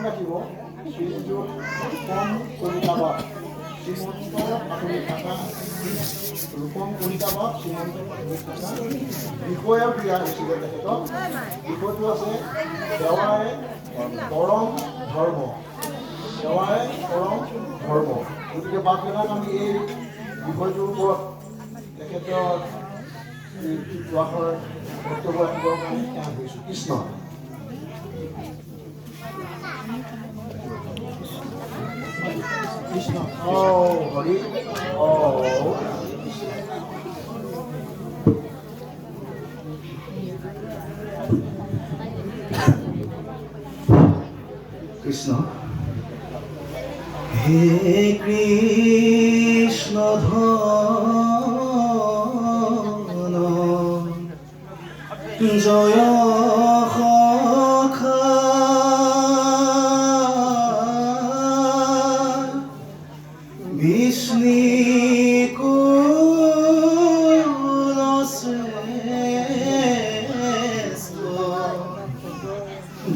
ৰাখিব শ্ৰীযুত ৰূপম কলিতা বাপ, শ্ৰীমন্ত প্ৰাথমিক শাখা। ৰূপম কলিতা বাপ, শ্ৰীমন্ত প্ৰাথমিক শাখা। বিষয়ত দিয়া হৈছিলে তেখেতক। বিষয়টো আছে সেৱাই পৰম ধৰ্ম, সেৱাই পৰম ধৰ্ম। গতিকে বাপজনাক আমি এই বিষয়টোৰ ওপৰত তেখেতৰ এই দুআষাৰ বক্তব্য ৰাখিবৰ কাৰণে সেৱা কৰিছোঁ। কৃষ্ণ। কৃষ্ণ অ হৰি অ কৃষ্ণ। কৃষ্ণ। হে কৃষ্ণ ধন জয় সখা, বিষ্ণু কুল শ্ৰেষ্ঠ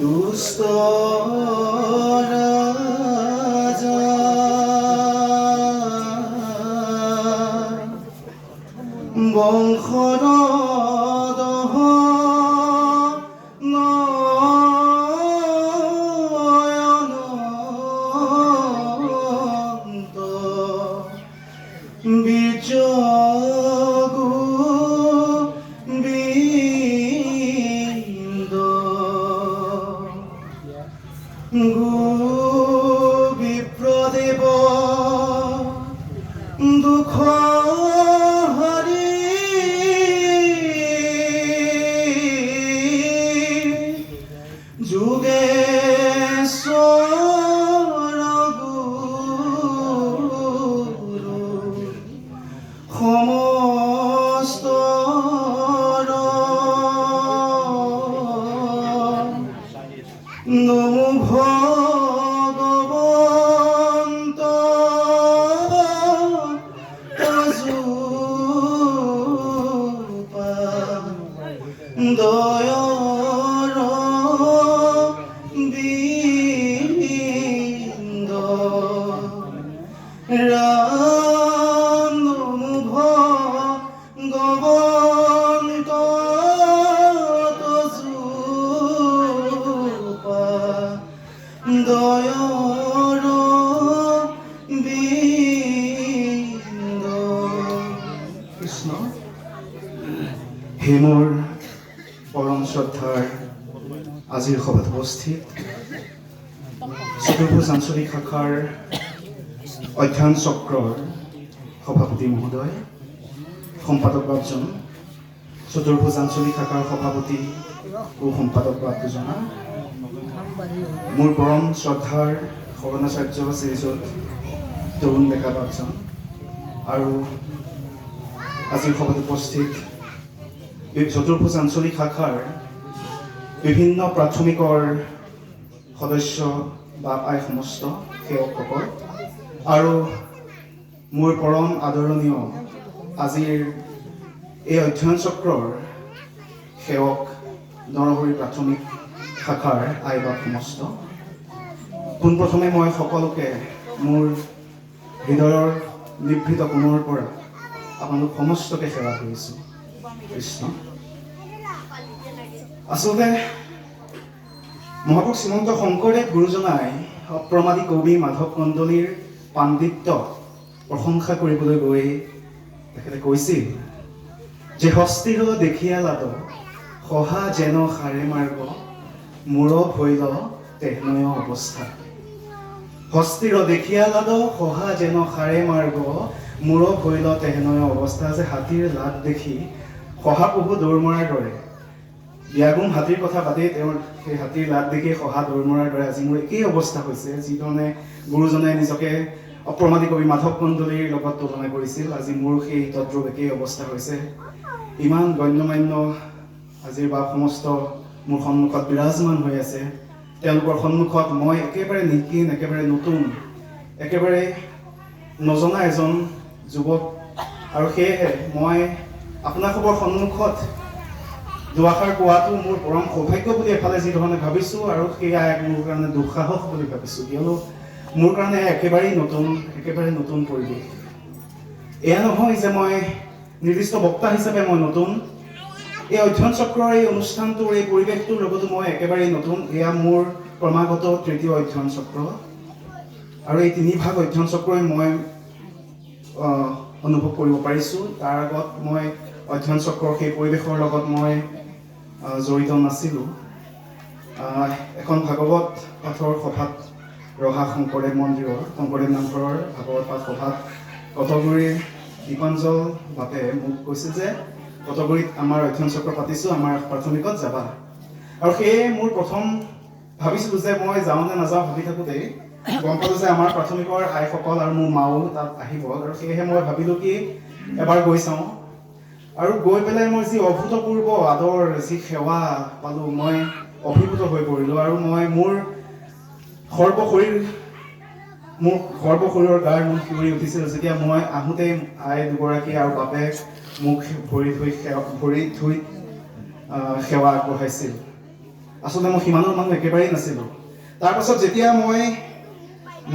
দুষ্ট ৰাজা, বংশৰ দহ নয়ন বীৰ্য গোবিন্দ বিপ্ৰদেৱ দুখ হৰি, যোগেশ্বৰ গুৰু সমস্ত নমো ভগৱন্ত তজুপা দয়ৰ বিন্দ। ৰাম নমো ভগৱন্ত তজুপা দয়ৰ বিন্দ। কৃষ্ণ। হে মোৰ পৰম শ্ৰদ্ধাৰ আজিৰ সভাত উপস্থিত চতুৰ্ভুজ আঞ্চলিক শাখাৰ অধ্যয়ন চক্ৰৰ সভাপতি মহোদয়, সম্পাদক বাপজন, চতুৰ্ভুজ আঞ্চলিক শাখাৰ সভাপতি ও সম্পাদক বাপ দুজনা, মোৰ পৰম শ্ৰদ্ধাৰ শৰণাচাৰ্য শ্ৰীযুত তৰুণ ডেকা বাপজন আৰু আজিৰ সভাত উপস্থিত চতুৰ্ভুজ আঞ্চলিক শাখাৰ বিভিন্ন প্ৰাথমিকৰ সদস্য বাপ আই সমস্ত সেৱকসকল আৰু মোৰ পৰম আদৰণীয় আজিৰ এই অধ্যয়ন চক্ৰৰ সেৱক নৰহৰি প্ৰাথমিক শাখাৰ আই বাপ সমস্ত, পোনপ্ৰথমে মই সকলোকে মোৰ হৃদয়ৰ নিভৃত কোণৰ পৰা আপোনালোক সমস্তকে সেৱা কৰিছোঁ। কৃষ্ণ। আচলতে মহাপুৰুষ শ্ৰীমন্ত শংকৰদেৱ গুৰুজনাই অপ্ৰমাদী কবি মাধৱ কন্দলীৰ পাণ্ডিত্য প্ৰশংসা কৰিবলৈ গৈ তেখেতে কৈছিল যে হস্তিৰ দেখিয়া লাদ সহা যেন সাৰে মাৰ্গ, মোৰ ভৈল তেহনয় অৱস্থা। হস্তিৰ দেখিয়া লাদ সহা যেন সাৰে মাৰ্গ, মোৰ ভৈল তেহনয় অৱস্থা। যে হাতীৰ লাদ দেখি শহাপহু দৌৰ মৰাৰ দৰে, বিয়াগুম হাতীৰ কথা বাদেই, তেওঁৰ সেই হাতীৰ লাদ দেখি শহা দৌৰ মৰাৰ দৰে আজি মোৰ একেই অৱস্থা হৈছে। যিধৰণে গুৰুজনাই নিজকে অপ্ৰমাদী কবি মাধৱ কন্দলীৰ লগত তুলনা কৰিছিল, আজি মোৰো সেই তদ্ৰূপ একেই অৱস্থা হৈছে। ইমান গণ্যমান্য আজিৰ বাপ সমস্ত মোৰ সন্মুখত বিৰাজমান হৈ আছে, তেওঁলোকৰ সন্মুখত মই একেবাৰে নিকিন, একেবাৰে নতুন, একেবাৰে নজনা এজন যুৱক। আৰু সেয়েহে মই আপোনাসৱৰ সন্মুখত দুআষাৰ কোৱাটো মোৰ পৰম সৌভাগ্য বুলি এফালে যি ধৰণে ভাবিছোঁ আৰু সেয়া এক মোৰ কাৰণে দুঃসাহস বুলি ভাবিছোঁ, কিয়নো মোৰ কাৰণে একেবাৰেই নতুন, একেবাৰে নতুন পৰিৱেশ। এয়া নহয় যে মই নিৰ্দিষ্ট বক্তা হিচাপে মই নতুন, এই অধ্যয়ন চক্ৰৰ এই অনুষ্ঠানটোৰ এই পৰিৱেশটোৰ লগতো মই একেবাৰেই নতুন। এয়া মোৰ ক্ৰমাগত তৃতীয় অধ্যয়ন চক্ৰ আৰু এই তিনিভাগ অধ্যয়ন চক্ৰই মই অনুভৱ কৰিব পাৰিছোঁ। তাৰ আগত মই অধ্যয়ন চক্ৰৰ সেই পৰিৱেশৰ লগত মই জড়িত নাছিলোঁ। এখন ভাগৱত পাঠৰ সভাত, ৰহা শংকৰদেৱ মন্দিৰৰ শংকৰদেৱ নামঘৰৰ ভাগৱত পাঠ সভাত কটগুৰিৰ দীপাঞ্জল বাপে মোক কৈছিল যে কটগুৰিত আমাৰ অধ্যয়ন চক্ৰ পাতিছোঁ, আমাৰ প্ৰাথমিকত যাবা। আৰু সেয়ে মোৰ প্ৰথম ভাবিছিলোঁ যে মই যাওঁ নে নাযাওঁ, ভাবি থাকোঁতেই গম পালোঁ যে আমাৰ প্ৰাথমিকৰ আইসকল আৰু মোৰ মাও তাত আহিব, আৰু সেয়েহে মই ভাবিলোঁ কি এবাৰ গৈ চাওঁ। আৰু গৈ পেলাই মই যি অভূতপূৰ্ব আদৰ, যি সেৱা পালোঁ, মই অভিভূত হৈ পৰিলোঁ। আৰু মই মোৰ সৰ্বশৰীৰ, মোৰ সৰ্বশৰীৰৰ গাৰ নোম শিউৰি উঠিছিল যেতিয়া মই আহোঁতে আই দুগৰাকী আৰু বাপে মোক ভৰি ধুই সেৱা আগবঢ়াইছিল। আচলতে মই সিমানৰ মানুহ একেবাৰেই নাছিলোঁ। তাৰপাছত যেতিয়া মই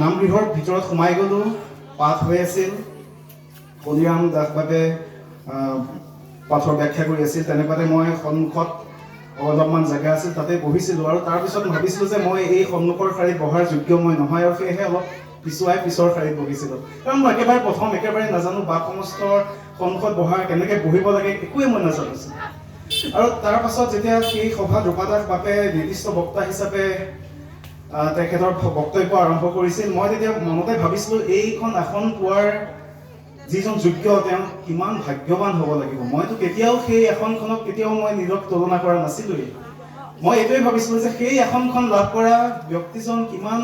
নামগৃহৰ ভিতৰত সোমাই গ'লোঁ, পাঠ হৈ আছিল, কলিৰাম দাস বাবে পাঠৰ ব্যাখ্যা কৰি আছিল। তেনেকুৱাতে মই সন্মুখত অলপমান জেগা আছিল, তাতে বহিছিলোঁ। আৰু তাৰপিছত ভাবিছিলোঁ যে মই এই সন্মুখৰ শাৰীত বহাৰ যোগ্য মই নহয়, আৰু সেয়েহে অলপ পিছুৱাই পিছৰ শাৰীত বহিছিলোঁ, কাৰণ মই একেবাৰে প্ৰথম, একেবাৰে নাজানো বাপ সমস্তৰ সন্মুখত বহা কেনেকৈ বহিব লাগে, একোৱে মই নাজানিছিলোঁ। আৰু তাৰপাছত যেতিয়া সেই সভাত ৰূপাদাস বাপে নিৰ্দিষ্ট বক্তা হিচাপে তেখেতৰ বক্তব্য আৰম্ভ কৰিছিল, মই তেতিয়া মনতে ভাবিছিলোঁ এইখন আসন পোৱাৰ যিজন যোগ্য তেওঁ কিমান ভাগ্যৱান হ'ব লাগিব। মইতো কেতিয়াও সেই আসনখনক কেতিয়াও মই নিজক তুলনা কৰা নাছিলোঁৱেই। মই এইটোৱে ভাবিছিলোঁ যে সেই আসনখন লাভ কৰা ব্যক্তিজন কিমান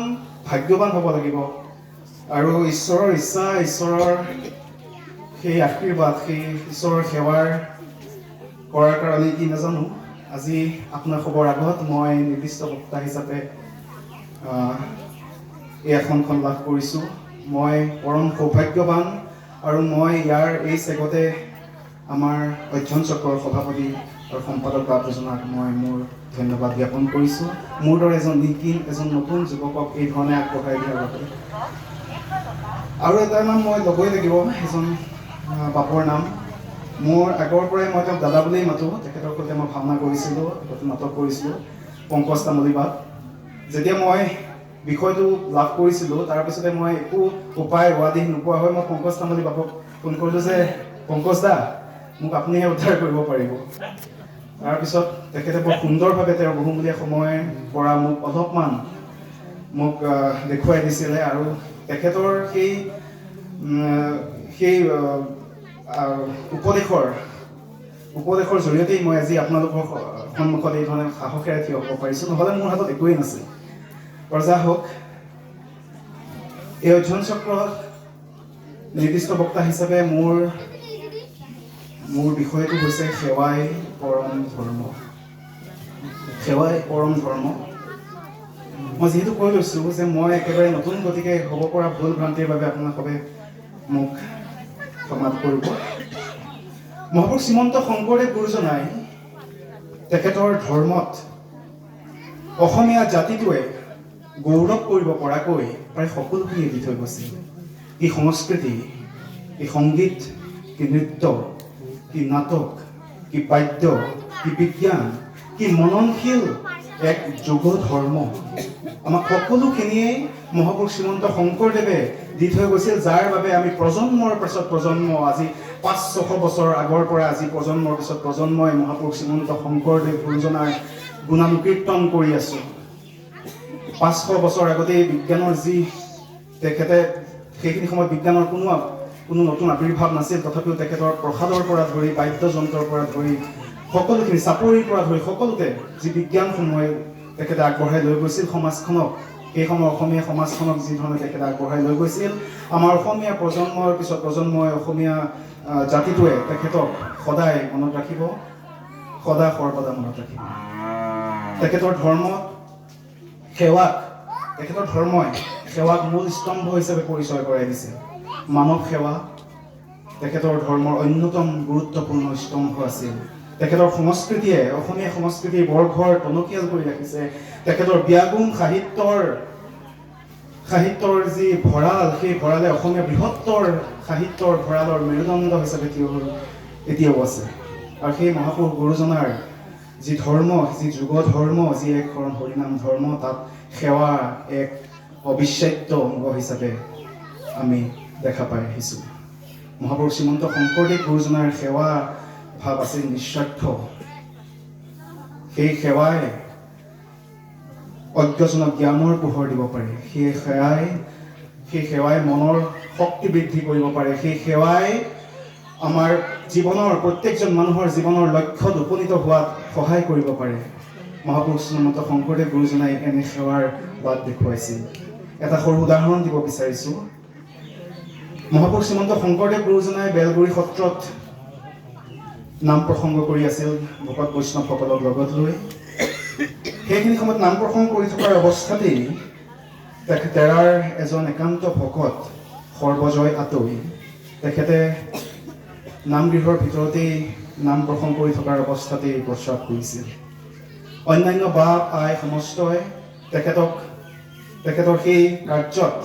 ভাগ্যৱান হ'ব লাগিব। আৰু ঈশ্বৰৰ ইচ্ছা, ঈশ্বৰৰ সেই আশীৰ্বাদ, সেই ঈশ্বৰৰ সেৱাৰ কৰাৰ কাৰণে কি নাজানো, আজি আপোনাৰ সবৰ আগত মই নিৰ্দিষ্ট বক্তা হিচাপে এই আসনখন লাভ কৰিছোঁ। মই পৰম সৌভাগ্যৱান। আৰু মই ইয়াৰ এই চেগতে আমাৰ অধ্যয়ন চক্ৰৰ সভাপতি আৰু সম্পাদক বাপ দুজনাক মই মোৰ ধন্যবাদ জ্ঞাপন কৰিছোঁ, মোৰ দৰে এজন নিকিন, এজন নতুন যুৱকক এই ধৰণে আগবঢ়াই দিয়াৰ বাবে। আৰু এটা নাম মই ল'বই লাগিব, এজন বাপৰ নাম। মোৰ আগৰ পৰাই মই তেওঁক দাদা বুলিয়েই মাতোঁ। তেখেতৰ সৈতে মই ভাওনা কৰিছিলোঁ, আগতে নাটক কৰিছিলোঁ, পংকজ তামুলী বাপ। যেতিয়া মই বিষয়টো লাভ কৰিছিলোঁ, তাৰপিছতে মই একো উপায় উৱাদিহ নোপোৱা হৈ মই পংকজ তামুলী বাপক ফোন কৰিলোঁ যে পংকজ দা, মোক আপুনিহে উদ্ধাৰ কৰিব পাৰিব। তাৰপিছত তেখেতে বৰ সুন্দৰভাৱে তেওঁৰ বহুমূলীয়া সময় পৰা মোক অলপমান মোক দেখুৱাই দিছিলে। আৰু তেখেতৰ সেই সেই উপদেশৰ জৰিয়তেই মই আজি আপোনালোকৰ সন্মুখত এই ধৰণে সাহসেৰে থিয় হ'ব পাৰিছোঁ, নহ'লে মোৰ হাতত একোৱেই নাছিল। প্ৰজা হওক, এই অধ্যয়ন চক্ৰত নিৰ্দিষ্ট বক্তা হিচাপে মোৰ মোৰ বিষয়টো হৈছে সেৱাই পৰম ধৰ্ম। সেৱাই পৰম ধৰ্ম। মই যিহেতু কৈ লৈছোঁ যে মই একেবাৰে নতুন, গতিকে হ'ব পৰা ভুল ভ্ৰান্তিৰ বাবে আপোনালোকে মোক ক্ষমা কৰিব। মহাপুৰুষ শ্ৰীমন্ত শংকৰদেৱ গুৰুজনাই তেখেতৰ ধৰ্মত অসমীয়া জাতিটোৱে গৌৰৱ কৰিব পৰাকৈ প্ৰায় সকলোখিনি দি থৈ গৈছিল। কি সংস্কৃতি, কি সংগীত, কি নৃত্য, কি নাটক, কি বাদ্য, কি বিজ্ঞান, কি মননশীল এক যুগ ধৰ্ম, আমাক সকলোখিনিয়ে মহাপুৰুষ শ্ৰীমন্ত শংকৰদেৱে দি থৈ গৈছিল, যাৰ বাবে আমি প্ৰজন্মৰ পিছত প্ৰজন্ম, আজি 500-600 বছৰ আগৰ পৰা আজি প্ৰজন্মৰ পিছত প্ৰজন্মই মহাপুৰুষ শ্ৰীমন্ত শংকৰদেৱ গুৰুজনাৰ গুণানুকীৰ্তন কৰি আছোঁ। 500 বছৰ আগতেই বিজ্ঞানৰ যি তেখেতে সেইখিনি সময়ত বিজ্ঞানৰ কোনো কোনো নতুন আৱিৰ্ভাৱ নাছিল, তথাপিও তেখেতৰ প্ৰসাদৰ পৰা ধৰি বাদ্যযন্ত্ৰৰ পৰা ধৰি সকলোখিনি, চাপৰিৰ পৰা ধৰি সকলোতে যি বিজ্ঞানসমূহে তেখেতে আগবঢ়াই লৈ গৈছিল সমাজখনক, সেই সময়ৰ অসমীয়া সমাজখনক যি ধৰণে তেখেতে আগবঢ়াই লৈ গৈছিল, আমাৰ অসমীয়া প্ৰজন্মৰ পিছত প্ৰজন্মই, অসমীয়া জাতিটোৱে তেখেতক সদায় মনত ৰাখিব, সদা সৰ্বদা মনত ৰাখিব। তেখেতৰ ধৰ্ম সেৱাক, তেখেতৰ ধৰ্মই সেৱাক মূল স্তম্ভ হিচাপে পৰিচয় কৰাই দিছে। মানৱ সেৱা তেখেতৰ ধৰ্মৰ অন্যতম গুৰুত্বপূৰ্ণ স্তম্ভ আছিল। তেখেতৰ সংস্কৃতিয়ে অসমীয়া সংস্কৃতিৰ বৰঘৰ টনকিয়াল কৰি ৰাখিছে। তেখেতৰ বিয়াগুম সাহিত্যৰ যি ভঁৰাল, সেই ভঁৰালে অসমীয়া বৃহত্তৰ সাহিত্যৰ ভঁৰালৰ মেৰুদণ্ড হিচাপে থিয় হৈ এতিয়াও আছে। আৰু সেই মহাপুৰুষ গুৰুজনাৰ যি ধৰ্ম, যি যুগ ধৰ্ম, যি এক শৰণ হৰিনাম ধৰ্ম, তাত সেৱা এক অবিচ্ছেদ্য অংগ হিচাপে আমি দেখা পাই আহিছোঁ। মহাপুৰুষ শ্ৰীমন্ত শংকৰদেৱ গুৰুজনাৰ সেৱা ভাৱ আছিল নিস্বাৰ্থ। সেই সেৱাই অজ্ঞজনক জ্ঞানৰ পোহৰ দিব পাৰে, সেই সেৱাই মনৰ শক্তি বৃদ্ধি কৰিব পাৰে, সেই সেৱাই আমাৰ জীৱনৰ প্ৰত্যেকজন মানুহৰ জীৱনৰ লক্ষ্যত উপনীত হোৱাত সহায় কৰিব পাৰে। মহাপুৰুষ শ্ৰীমন্ত শংকৰদেৱ গুৰুজনাই এনে সেৱাৰ বাট দেখুৱাইছিল। এটা সৰু উদাহৰণ দিব বিচাৰিছোঁ। মহাপুৰুষ শ্ৰীমন্ত শংকৰদেৱ গুৰুজনাই বেলগুৰি সত্ৰত নাম প্ৰসংগ কৰি আছিল ভকত বৈষ্ণৱসকলক লগত লৈ। সেইখিনি সময়ত নাম প্ৰসংগ কৰি থকাৰ অৱস্থাতেই তেৰাৰ এজন একান্ত ভকত সৰ্বজয় আতৈ, তেখেতে নামগৃহৰ ভিতৰতেই নাম প্ৰসংগ কৰি থকাৰ অৱস্থাতেই প্ৰস্ৰাৱ কৰিছিল। অন্যান্য বাপ আই সমস্তই তেখেতৰ সেই কাৰ্যত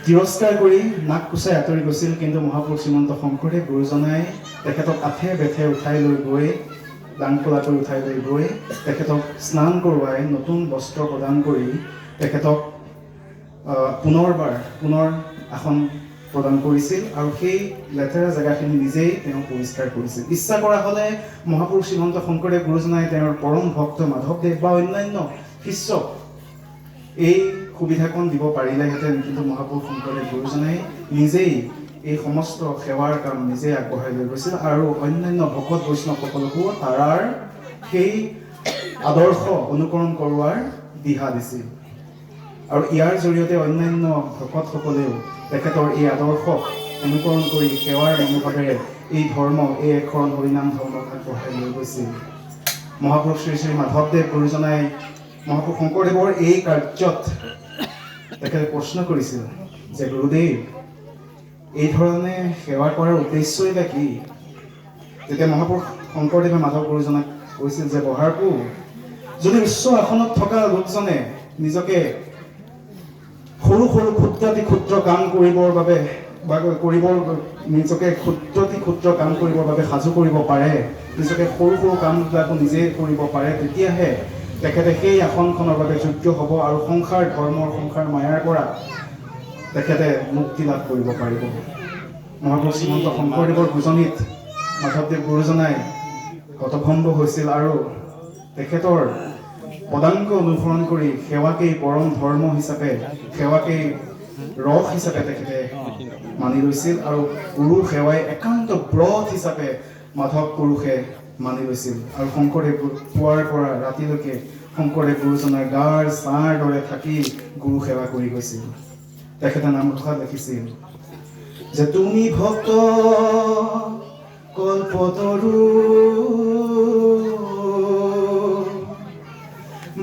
তিৰস্কাৰ কৰি নাক কোচাই আঁতৰি গৈছিল। কিন্তু মহাপুৰুষ শ্ৰীমন্ত শংকৰদেৱ গুৰুজনাই তেখেতক আথে বেথে উঠাই লৈ গৈ, দাংকোলা কৰি উঠাই লৈ গৈ তেখেতক স্নান কৰোৱাই নতুন বস্ত্ৰ প্ৰদান কৰি তেখেতক পুনৰ আসন প্ৰদান কৰিছিল আৰু সেই লেতেৰা জেগাখিনি নিজেই তেওঁ পৰিষ্কাৰ কৰিছিল। ইচ্ছা কৰা হ'লে মহাপুৰুষ শ্ৰীমন্ত শংকৰদেৱ গুৰুজনাই তেওঁৰ পৰম ভক্ত মাধৱদেৱ বা অন্যান্য শিষ্যক এই সুবিধাকণ দিব পাৰিলেহেঁতেন, কিন্তু মহাপুৰুষ শংকৰদেৱ গুৰুজনাই নিজেই এই সমস্ত সেৱাৰ কাম নিজেই আগবঢ়াই লৈ গৈছিল আৰু অন্যান্য ভকত বৈষ্ণৱসকলকো তাৰাৰ সেই আদৰ্শ অনুকৰণ কৰোৱাৰ দিহা দিছিল। আৰু ইয়াৰ জৰিয়তে অন্যান্য ভকতসকলেও তেখেতৰ এই আদৰ্শক অনুকৰণ কৰি সেৱাৰ মনোভাৱেৰে এই ধৰ্ম, এই একশৰণ হৰিনাম ধৰ্মক আগবঢ়াই লৈ গৈছিল। মহাপুৰুষ শ্ৰী শ্ৰী মাধৱদেৱ গুৰুজনাই মহাপুৰুষ শংকৰদেৱৰ এই কাৰ্যত তেখেতে প্ৰশ্ন কৰিছিল যে গুৰুদেৱ, এই ধৰণে সেৱা কৰাৰ উদ্দেশ্যই বা কি? তেতিয়া মহাপুৰুষ শংকৰদেৱে মাধৱ গুৰুজনাক কৈছিল যে বহাৰপু, যদি উচ্চ আসনত থকা লোকজনে নিজকে সৰু সৰু ক্ষুদ্ৰাতি ক্ষুদ্ৰ কাম কৰিবৰ বাবে বা কৰিবৰ নিজকে ক্ষুদ্ৰাতি ক্ষুদ্ৰ কাম কৰিবৰ বাবে সাজু কৰিব পাৰে, নিজকে সৰু সৰু কামবিলাকো নিজে কৰিব পাৰে, তেতিয়াহে তেখেতে সেই আসনখনৰ বাবে যোগ্য হ'ব আৰু সংসাৰ ধৰ্মৰ সংসাৰ মায়াৰ পৰা তেখেতে মুক্তি লাভ কৰিব পাৰিব। মহাপুৰুষ শ্ৰীমন্ত শংকৰদেৱৰ বুজনিত মাধৱদেৱ গুৰুজনাই হতভম্ব হৈছিল আৰু তেখেতৰ পদাংক অনুসৰণ কৰি সেৱাকেই পৰম ধৰ্ম হিচাপে, সেৱাকেই ৰস হিচাপে তেখেতে মানি লৈছিল আৰু গুৰু সেৱাই একান্ত ব্ৰত হিচাপে মাধৱ পুৰুষে মানি লৈছিল। আৰু শংকৰদেৱ পুৱাৰ পৰা ৰাতিলৈকে শংকৰদেৱ গুৰুজনাৰ গাৰ ছাঁৰ দৰে থাকি গুৰু সেৱা কৰি গৈছিল। তেখেতে নামঘোষাত লিখিছিল যে তুমি ভক্ত কল্পতৰু,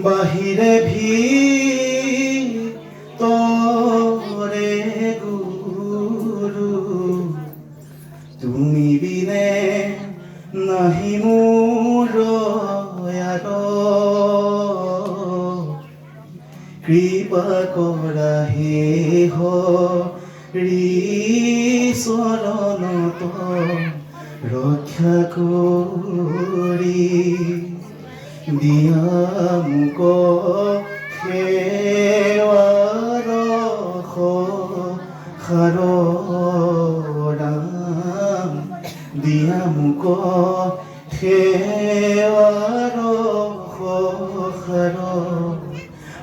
বাহিৰে ভিতৰে গুৰু, তুমি বিনে নাহি মোৰ আৰ, কৃপা কৰা হে হৰি চৰণত ৰক্ষা কৰি দিয়া মোক সেৱাৰ সাৰ, ৰাম দিয়া মোক সেৱাৰ সাৰ।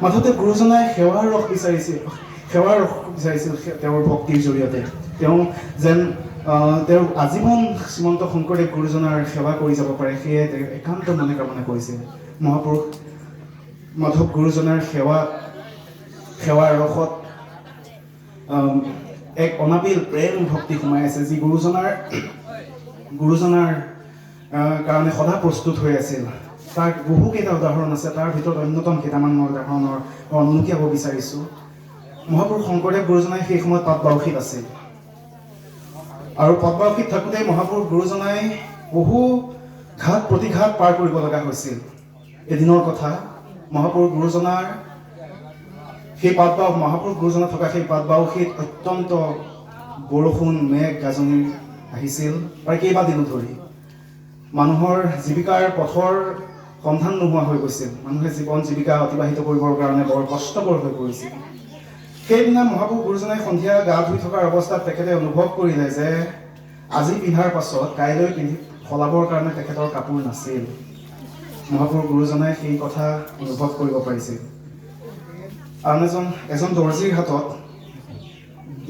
মাধৱদেৱ গুৰুজনাই সেৱাৰ ৰস বিচাৰিছিল, সেৱাৰ ৰস বিচাৰিছিল তেওঁৰ ভক্তিৰ জৰিয়তে। তেওঁ যেন তেওঁ আজীৱন শ্ৰীমন্ত শংকৰদেৱ গুৰুজনাৰ সেৱা কৰি যাব পাৰে, সেয়ে তেওঁ একান্ত মনে কামনা কৰিছিল। মহাপুৰুষ মাধৱ গুৰুজনাৰ সেৱাৰ ৰসত এক অনাবিল প্ৰেম ভক্তি সোমাই আছে, যি গুৰুজনাৰ কাৰণে সদা প্ৰস্তুত হৈ আছিল। তাৰ বহুকেইটা উদাহৰণ আছে, তাৰ ভিতৰত অন্যতম কেইটামান মই উদাহৰণৰ উনুকিয়াব বিচাৰিছোঁ। মহাপুৰুষ শংকৰদেৱ গুৰুজনাই সেই সময়ত পাটবাউসীত আছিল আৰু পাটবাউসীত থাকোঁতে মহাপুৰুষ গুৰুজনাই বহু ঘাট প্ৰতিঘাত পাৰ কৰিব লগা হৈছিল। এদিনৰ কথা, মহাপুৰুষ গুৰুজনাৰ সেই পাতবাও, মহাপুৰুষ গুৰুজনা থকা সেই পাটবাউসীত অত্যন্ত বৰষুণ, মেঘ গাজনি আহিছিল প্ৰায় কেইবাদিনো ধৰি। মানুহৰ জীৱিকাৰ পথৰ সন্ধান নোহোৱা হৈ গৈছিল। মানুহে জীৱন জীৱিকা অতিবাহিত কৰিবৰ কাৰণে বৰ কষ্টকৰ হৈ পৰিছিল। সেইদিনা মহাপুৰুষ গুৰুজনাই সন্ধিয়া গা ধুই থকাৰ অৱস্থাত তেখেতে অনুভৱ কৰিলে যে আজি পিন্ধাৰ পাছত কাইলৈ পিন্ধি সলাবৰ কাৰণে তেখেতৰ কাপোৰ নাছিল। মহাপুৰুষ গুৰুজনাই সেই কথা অনুভৱ কৰিব পাৰিছিল। আন এজন দৰ্জীৰ হাতত,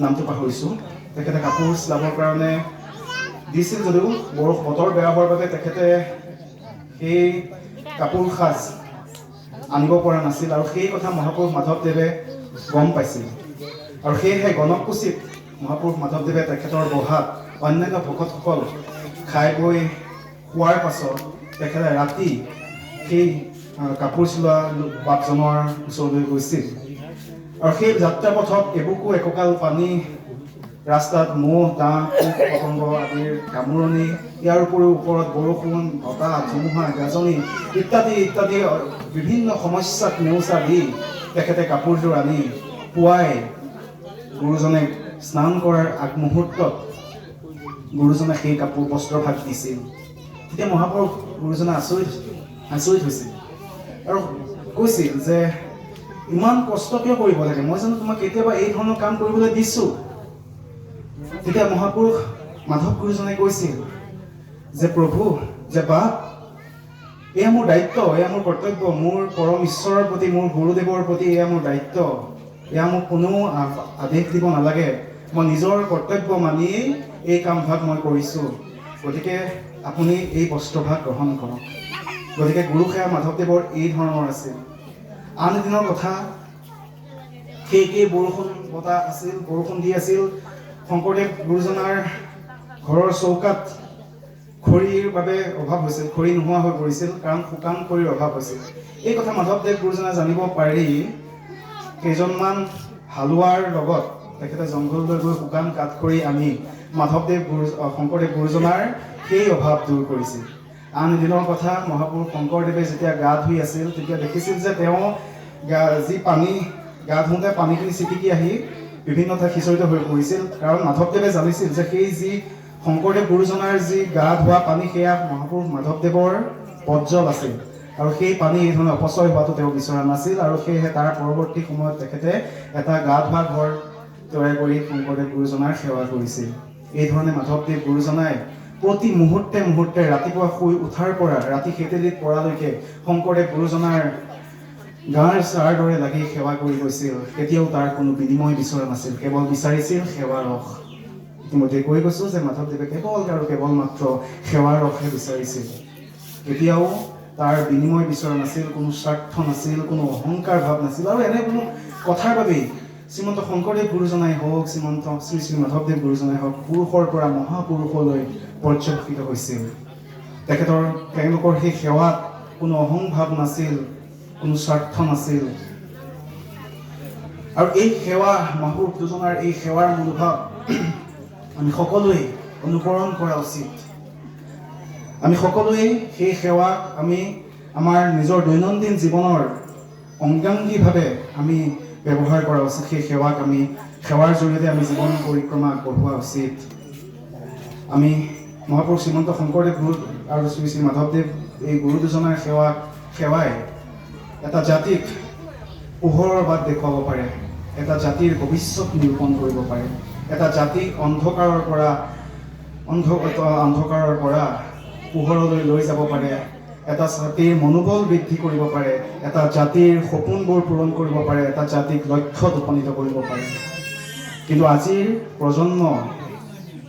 নামটো পাহৰিছোঁ, তেখেতে কাপোৰ চিলাবৰ কাৰণে দিছিল যদিও বতৰ বেয়া হোৱাৰ বাবে তেখেতে সেই কাপোৰ সাজ আনিব পৰা নাছিল। আৰু সেই কথা মহাপুৰুষ মাধৱদেৱে গম পাইছিল। আৰু সেয়েহে গণককুচিত মহাপুৰুষ মাধৱদেৱে তেখেতৰ বহাত অন্যান্য ভকতসকল খাই বৈ শোৱাৰ পাছত তেখেতে ৰাতি সেই কাপোৰ চিলোৱা বাপজনৰ ওচৰলৈ গৈছিল। আৰু সেই যাত্ৰা পথত এবুকু একঁকাল পানী, ৰাস্তাত মহ, দাঁহ, পোক পতংগ আদিৰ কামোৰণি, ইয়াৰ উপৰিও ওপৰত বৰষুণ, বতাহ, ধুমুহা, গাজনি ইত্যাদি ইত্যাদি বিভিন্ন সমস্যাক নেওচা দি তেখেতে কাপোৰযোৰ আনি পুৱাই গুৰুজনে স্নান কৰাৰ আগমুহূৰ্তত গুৰুজনে সেই কাপোৰ বস্ত্ৰভাগ দিছিল। তেতিয়া মহাপুৰুষ গুৰুজনে আচৰিত আচৰিত হৈছিল আৰু কৈছিল যে ইমান কষ্ট কিয় কৰিব লাগে, মই জানো তোমাক কেতিয়াবা এই ধৰণৰ কাম কৰিবলৈ দিছোঁ? তেতিয়া মহাপুৰুষ মাধৱ গুৰুজনে কৈছিল যে প্ৰভু, যে বাপ, এয়া মোৰ দায়িত্ব, এয়া মোৰ কৰ্তব্য, মোৰ পৰম ঈশ্বৰৰ প্ৰতি, মোৰ গুৰুদেৱৰ প্ৰতি এয়া মোৰ দায়িত্ব। এয়া মোক কোনো আদেশ দিব নালাগে, মই নিজৰ কৰ্তব্য মানিয়েই এই কামভাগ মই কৰিছোঁ। গতিকে আপুনি এই বস্ত্ৰভাগ গ্ৰহণ কৰক। গতিকে গুৰু সেৱা মাধৱদেৱৰ এই ধৰণৰ আছিল। আন এদিনৰ কথা, সেই একেই বৰষুণ বতাহ আছিল, বৰষুণ দি আছিল। শংকৰদেৱ গুৰুজনাৰ ঘৰৰ চৌকাত খৰিৰ বাবে অভাৱ হৈছিল, খৰি নোহোৱা হৈ পৰিছিল, কাৰণ শুকান খৰিৰ অভাৱ হৈছিল। এই কথা মাধৱদেৱ গুৰুজনাই জানিব পাৰি কেইজনমান হালোৱাৰ লগত তেখেতে জংঘললৈ গৈ শুকান কাঠখৰি আনি মাধৱদেৱ গুৰু শংকৰদেৱ গুৰুজনাৰ সেই অভাৱ দূৰ কৰিছিল। আন এদিনৰ কথা, মহাপুৰুষ শংকৰদেৱে যেতিয়া গা ধুই আছিল তেতিয়া দেখিছিল যে তেওঁ যি পানী গা ধুওঁতে পানীখিনি ছিটিকি আহি বিভিন্ন ঠাইত সিঁচৰিত হৈ পৰিছিল। কাৰণ মাধৱদেৱে জানিছিল যে সেই যি শংকৰদেৱ গুৰুজনাৰ যি গা ধোৱা পানী, সেয়া মহাপুৰুষ মাধৱদেৱৰ পজ্জল আছিল আৰু সেই পানী এই ধৰণে অপচয় হোৱাটো তেওঁ বিচৰা নাছিল। আৰু সেয়েহে তাৰ পৰৱৰ্তী সময়ত তেখেতে এটা গা ধোৱা ঘৰ তৈয়াৰ কৰি শংকৰদেৱ গুৰুজনাৰ সেৱা কৰিছিল। এই ধৰণে মাধৱদেৱ গুৰুজনাই প্ৰতি মুহূৰ্তে মুহূৰ্তে ৰাতিপুৱা শুই উঠাৰ পৰা ৰাতি শেতেলিত পৰালৈকে শংকৰদেৱ গুৰুজনাৰ গাৰ ছাঁৰ দৰে লাগি সেৱা কৰি গৈছিল। কেতিয়াও তাৰ কোনো বিনিময় বিচৰা নাছিল, কেৱল বিচাৰিছিল সেৱাৰ ৰস। ইতিমধ্যে কৈ গৈছোঁ যে মাধৱদেৱে কেৱল আৰু কেৱল মাত্ৰ সেৱাৰ ৰসহে বিচাৰিছিল, কেতিয়াও তাৰ বিনিময় বিচৰা নাছিল, কোনো স্বাৰ্থ নাছিল, কোনো অহংকাৰ ভাৱ নাছিল। আৰু এনে কোনো কথাৰ বাবেই শ্ৰীমন্ত শংকৰদেৱ গুৰুজনাই হওক, শ্ৰীমন্ত শ্ৰী শ্ৰী মাধৱদেৱ গুৰুজনাই হওক, পুৰুষৰ পৰা মহাপুৰুষলৈ পৰ্যবেক্ষিত হৈছিল। তেওঁলোকৰ সেই সেৱাত কোনো অহংভাৱ নাছিল, কোনো স্বাৰ্থ নাছিল। আৰু এই সেৱা, মহাপুৰুষ দুজনাৰ এই সেৱাৰ মনোভাৱ আমি সকলোৱে অনুকৰণ কৰা উচিত। আমি সকলোৱে সেই সেৱাক আমি আমাৰ নিজৰ দৈনন্দিন জীৱনৰ অংগাংগীভাৱে আমি ব্যৱহাৰ কৰা উচিত। সেই সেৱাক আমি সেৱাৰ জৰিয়তে আমি জীৱন পৰিক্ৰমা আগবঢ়োৱা উচিত। আমি মহাপুৰুষ শ্ৰীমন্ত শংকৰদেৱ গুৰু আৰু শ্ৰী শ্ৰী মাধৱদেৱ এই গুৰু দুজনাৰ সেৱাই এটা জাতিক পোহৰৰ বাট দেখুৱাব পাৰে, এটা জাতিৰ ভৱিষ্যত নিৰূপণ কৰিব পাৰে, এটা জাতিক অন্ধকাৰৰ পৰা পোহৰলৈ লৈ যাব পাৰে, এটা জাতিৰ মনোবল বৃদ্ধি কৰিব পাৰে, এটা জাতিৰ সপোনবোৰ পূৰণ কৰিব পাৰে, এটা জাতিক লক্ষ্যত উপনীত কৰিব পাৰে। কিন্তু আজিৰ প্ৰজন্ম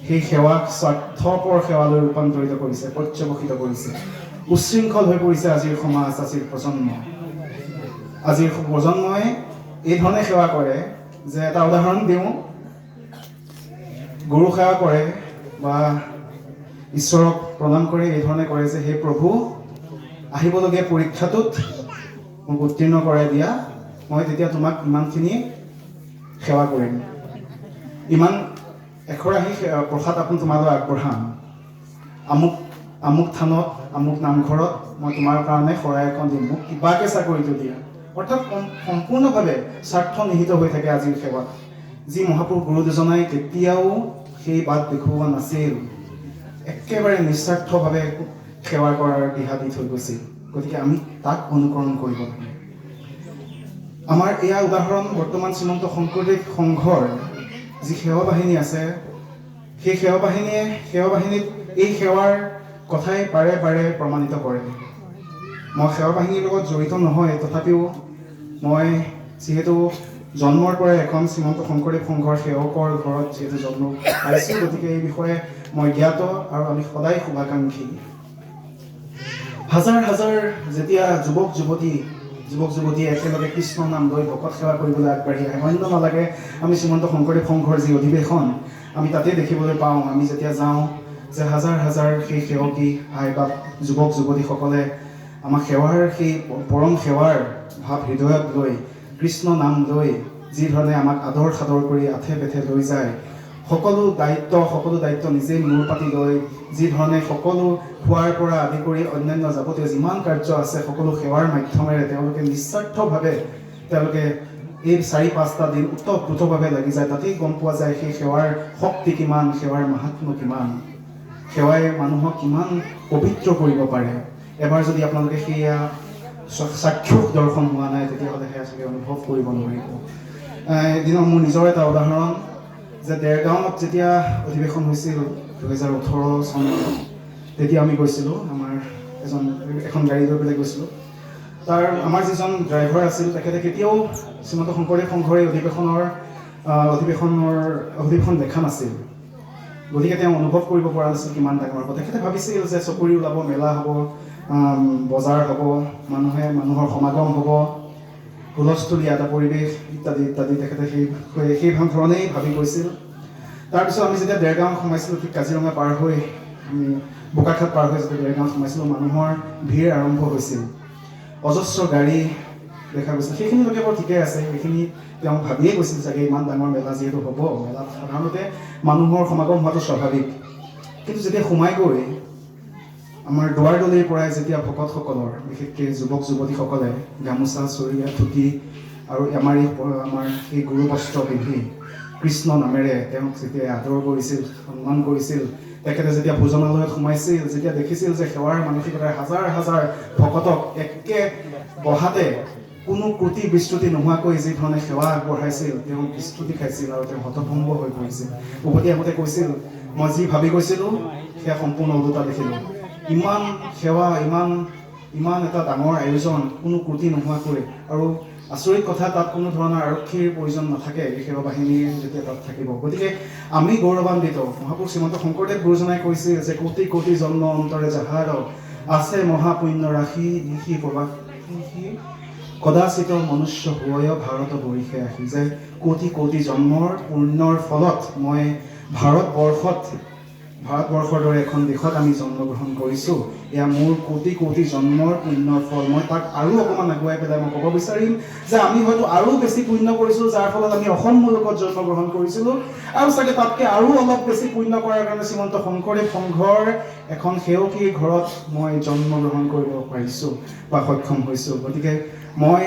সেই সেৱাক স্বাৰ্থপৰ সেৱালৈ ৰূপান্তৰিত কৰিছে, পৰ্যবসিত কৰিছে। উচ্ছৃংখল হৈ পৰিছে আজিৰ সমাজ, আজিৰ প্ৰজন্ম। আজিৰ প্ৰজন্মই এই ধৰণে সেৱা কৰে যে, এটা উদাহৰণ দিওঁ, গুৰু সেৱা কৰে বা ঈশ্বৰক প্ৰণাম কৰে এই ধৰণে কৰে যে, হে প্ৰভু, আহিবলগীয়া পৰীক্ষাটোত মোক উত্তীৰ্ণ কৰাই দিয়া, মই তেতিয়া তোমাক ইমানখিনি সেৱা কৰিম, ইমান এখৰাহী প্ৰসাদ আপুনি তোমালৈ আগবঢ়াম, আমুক আমুক থানত আমুক নামঘৰত মই তোমাৰ কাৰণে শৰাই এখন দিম, মোক কিবাকে চাকৰিটো দিয়া। অৰ্থাৎ সম্পূৰ্ণভাৱে স্বাৰ্থ নিহিত হৈ থাকে আজিৰ সেৱাত। যি মহাপুৰুষ গুৰু দুজনাই কেতিয়াও সেই বাট দেখুওৱা নাছিল, একেবাৰে নিস্বাৰ্থভাৱে সেৱা কৰাৰ দিহা দি থৈ গৈছিল। গতিকে আমি তাক অনুকৰণ কৰিব লাগে। আমাৰ এয়া উদাহৰণ বৰ্তমান শ্ৰীমন্ত শংকৰদেৱ সংঘৰ যি সেৱা বাহিনী আছে, সেই সেৱা বাহিনীত এই সেৱাৰ কথাই বাৰে বাৰে প্ৰমাণিত কৰে। মই সেৱা বাহিনীৰ লগত জড়িত নহয়, তথাপিও মই যিহেতু জন্মৰ পৰাই এখন শ্ৰীমন্ত শংকৰদেৱ সংঘৰ সেৱকৰ ঘৰত যিহেতু জন্ম পাইছোঁ, গতিকে এই বিষয়ে মই জ্ঞাত আৰু আমি সদায় শুভাকাংক্ষী। হাজাৰ হাজাৰ যেতিয়া যুৱক যুৱতীয়ে একেলগে কৃষ্ণ নাম লৈ ভকত সেৱা কৰিবলৈ আগবাঢ়ি আহে, অন্য নালাগে আমি শ্ৰীমন্ত শংকৰদেৱ সংঘৰ যি অধিৱেশন আমি তাতেই দেখিবলৈ পাওঁ। আমি যেতিয়া যাওঁ যে হাজাৰ হাজাৰ সেই সেৱকী আই বা যুৱক যুৱতীসকলে আমাক সেৱাৰ সেই পৰম সেৱাৰ ভাৱ হৃদয়ত লৈ কৃষ্ণ নাম লৈ যি ধৰণে আমাক আদৰ সাদৰ কৰি আথে বেথে লৈ যায়, সকলো দায়িত্ব নিজেই মূৰ পাতি লৈ যি ধৰণে সকলো খোৱাৰ পৰা আদি কৰি অন্যান্য যাৱতীয় যিমান কাৰ্য আছে সকলো সেৱাৰ মাধ্যমেৰে তেওঁলোকে নিস্বাৰ্থভাৱে তেওঁলোকে এই 4-5টা দিন ওতঃপ্ৰোতভাৱে লাগি যায়। তাতেই গম পোৱা যায় সেই সেৱাৰ শক্তি কিমান, সেৱাৰ মাহাত্ম্য কিমান, সেৱাই মানুহক কিমান পবিত্ৰ কৰিব পাৰে। এবাৰ যদি আপোনালোকে সেয়া চাক্ষুষ দৰ্শন হোৱা নাই, তেতিয়াহ'লে সেয়া চাগে অনুভৱ কৰিব নোৱাৰিব। এদিনৰ মোৰ নিজৰ এটা উদাহৰণ যে দেৰগাঁৱত যেতিয়া অধিৱেশন হৈছিল 2018 চনত, তেতিয়া আমি গৈছিলোঁ, আমাৰ এখন গাড়ী লৈ পেলাই গৈছিলোঁ। তাৰ আমাৰ যিজন ড্ৰাইভাৰ আছিল তেখেতে কেতিয়াও শ্ৰীমন্ত শংকৰদেৱ সংঘৰ এই অধিৱেশন দেখা নাছিল। গতিকে তেওঁ অনুভৱ কৰিব পৰা নাছিল কিমান ডাঙৰ হ'ব। তেখেতে ভাবিছিল যে চকৰি ওলাব, মেলা হ'ব, বজাৰ হ'ব, মানুহৰ সমাগম হ'ব, হুলস্থুলীয়া এটা পৰিৱেশ ইত্যাদি ইত্যাদি। তেখেতে সেই ধৰণেই ভাবি গৈছিল। তাৰপিছত আমি যেতিয়া দেৰগাঁৱত সোমাইছিলোঁ, ঠিক কাজিৰঙা পাৰ হৈ আমি বোকাখাত পাৰ হৈ যেতিয়া দেৰগাঁৱত সোমাইছিলোঁ, মানুহৰ ভিৰ আৰম্ভ হৈছিল, অজস্ৰ গাড়ী দেখা গৈছিল। সেইখিনিলৈকে বাৰু ঠিকেই আছে, সেইখিনি তেওঁ ভাবিয়ে গৈছিল চাগে ইমান ডাঙৰ মেলা যিহেতু হ'ব, মেলাত সাধাৰণতে মানুহৰ সমাগম হোৱাটো স্বাভাৱিক। কিন্তু যেতিয়া সোমাই গৈ আমাৰ দুৱাৰদলিৰ পৰাই যেতিয়া ভকতসকলৰ, বিশেষকৈ যুৱক যুৱতীসকলে গামোচা, চুৰিয়া, ধুতি আৰু আমাৰ এই গুৰু বস্ত্ৰ পিন্ধি কৃষ্ণ নামেৰে তেওঁক যেতিয়া আদৰ কৰিছিল, সন্মান কৰিছিল, তেখেতে যেতিয়া ভোজনালয়ত সোমাইছিল, যেতিয়া দেখিছিল যে সেৱাৰ মানসিকতাৰে হাজাৰ হাজাৰ ভকতক একে বহাতে কোনো ক্ৰুটি বিস্তুতি নোহোৱাকৈ যি ধৰণে সেৱা আগবঢ়াইছিল, তেওঁ বিস্তুতি খাইছিল আৰু তেওঁ হতভম্ব হৈ পৰিছিল। উভতি আহোঁতে কৈছিল, মই যি ভাবি গৈছিলোঁ সেয়া সম্পূৰ্ণ ওলোটা দেখিলোঁ। ইমান সেৱা, ইমান এটা ডাঙৰ আয়োজন, কোনো ক্ৰুটি নোহোৱাকৈ। আৰু আচৰিত কথা, তাত কোনো ধৰণৰ আৰক্ষীৰ প্ৰয়োজন নাথাকে এই সেৱা বাহিনীৰ যেতিয়া তাত থাকিব। গতিকে আমি গৌৰৱান্বিত। মহাপুৰুষ শ্ৰীমন্ত শংকৰদেৱ গুৰুজনাই কৈছিল যে কোটি কোটি জন্ম অন্তৰে যাহাৰ আছে মহাপুণ্য ৰাশি ঋষি প্ৰবাসী কদাচিত মনুষ্য হুৱয় ভাৰত বৰিষে আহি। যে কোটি কোটি জন্মৰ পুণ্যৰ ফলত মই ভাৰতবৰ্ষৰ দৰে এখন দেশত আমি জন্মগ্ৰহণ কৰিছোঁ, এয়া মোৰ কোটি কোটি জন্মৰ পুণ্যৰ ফল। মই তাক আৰু অকণমান আগুৱাই পেলাই মই ক'ব বিচাৰিম যে আমি হয়তো আৰু বেছি পুণ্য কৰিছোঁ, যাৰ ফলত আমি অসম মুলুকত জন্মগ্ৰহণ কৰিছিলোঁ, আৰু চাগে তাতকৈ আৰু অলপ বেছি পুণ্য কৰাৰ কাৰণে শ্ৰীমন্ত শংকৰদেৱ সংঘৰ এখন সেৱকীৰ ঘৰত মই জন্মগ্ৰহণ কৰিব পাৰিছোঁ বা সক্ষম হৈছোঁ। গতিকে মই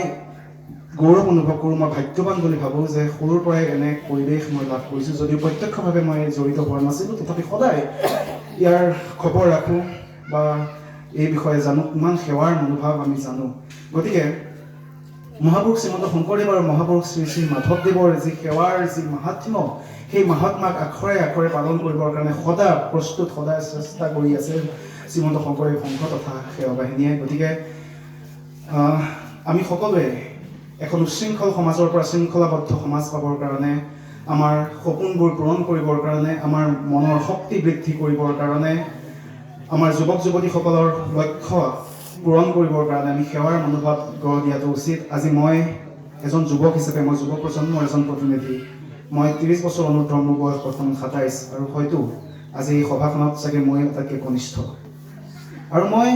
গৌৰৱ অনুভৱ কৰোঁ, মই ভাগ্যৱান বুলি ভাবোঁ যে সৰুৰ পৰাই এনে পৰিৱেশ মই লাভ কৰিছোঁ। যদিও প্ৰত্যক্ষভাৱে মই জড়িত হোৱা নাছিলোঁ, তথাপি সদায় ইয়াৰ খবৰ ৰাখোঁ বা এই বিষয়ে জানো, ইমান সেৱাৰ মনোভাৱ আমি জানো। গতিকে মহাপুৰুষ শ্ৰীমন্ত শংকৰদেৱ আৰু মহাপুৰুষ শ্ৰী শ্ৰী মাধৱদেৱৰ যি সেৱাৰ যি মাহাত্ম্য, সেই মাহাত্ম্যক আখৰে আখৰে পালন কৰিবৰ কাৰণে সদা প্ৰস্তুত, সদায় চেষ্টা কৰি আছে শ্ৰীমন্ত শংকৰদেৱ সংঘ তথা সেৱা বাহিনীয়ে। গতিকে আমি সকলোৱে এখন উচ্ছৃংখল সমাজৰ পৰা শৃংখলাবদ্ধ সমাজ পাবৰ কাৰণে, আমাৰ সপোনবোৰ পূৰণ কৰিবৰ কাৰণে, আমাৰ মনৰ শক্তি বৃদ্ধি কৰিবৰ কাৰণে, আমাৰ যুৱক যুৱতীসকলৰ লক্ষ্য পূৰণ কৰিবৰ কাৰণে আমি সেৱাৰ মনোভাৱ গঢ় দিয়াটো উচিত। আজি মই এজন যুৱক হিচাপে, মই যুৱ প্ৰজন্মৰ এজন প্ৰতিনিধি, মই 30 বছৰ অনুৰ্ধ, মোৰ বয়স বৰ্তমান 27, আৰু হয়তো আজি এই সভাখনত চাগে মই আটাইতকৈ কনিষ্ঠ। আৰু মই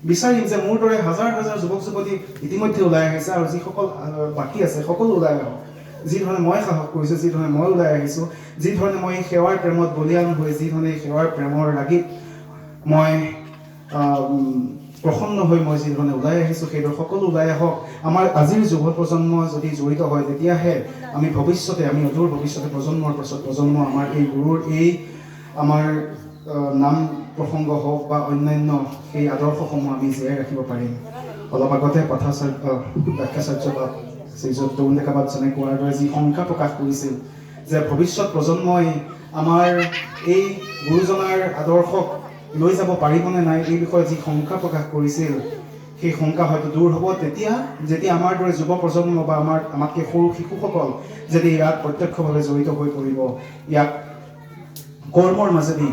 বিচাৰিম যে মোৰ দৰে হাজাৰ হাজাৰ যুৱক যুৱতী ইতিমধ্যে ওলাই আহিছে আৰু যিসকল বাকী আছে সকলো ওলাই আহক। যি ধৰণে মই সাহস কৰিছোঁ, যি ধৰণে মই ওলাই আহিছোঁ, যি ধৰণে মই সেৱাৰ প্ৰেমত বলিয়ান হৈ, যি ধৰণে সেৱাৰ প্ৰেমৰ ৰাগীত মই প্ৰসন্ন হৈ মই যিধৰণে ওলাই আহিছোঁ, সেইদৰে সকলো ওলাই আহক। আমাৰ আজিৰ যুৱ প্ৰজন্ম যদি জড়িত হয়, তেতিয়াহে আমি ভৱিষ্যতে, আমি অদূৰ ভৱিষ্যতে প্ৰজন্মৰ পাছত প্ৰজন্ম আমাৰ এই গুৰুৰ এই আমাৰ নাম প্ৰসংগ হওক বা অন্যান্য সেই আদৰ্শসমূহ আমি জীয়াই ৰাখিব পাৰিম। অলপ আগতে পাঠাচাৰ্য ব্যাখ্যাচাৰ্য বা শ্ৰীযুত তৰুণ ডেকা বাপজনে কোৱাৰ দৰে যি শংকা প্ৰকাশ কৰিছিল যে ভৱিষ্যত প্ৰজন্মই আমাৰ এই গুৰুজনাৰ আদৰ্শক লৈ যাব পাৰিবনে নাই, এই বিষয়ে যি শংকা প্ৰকাশ কৰিছিল, সেই শংকা হয়তো দূৰ হ'ব তেতিয়া, যেতিয়া আমাৰ দৰে যুৱ প্ৰজন্ম বা আমাতকৈ সৰু শিশুসকল যদি ইয়াত প্ৰত্যক্ষভাৱে জড়িত হৈ পৰিব, ইয়াক কৰ্মৰ মাজেদি।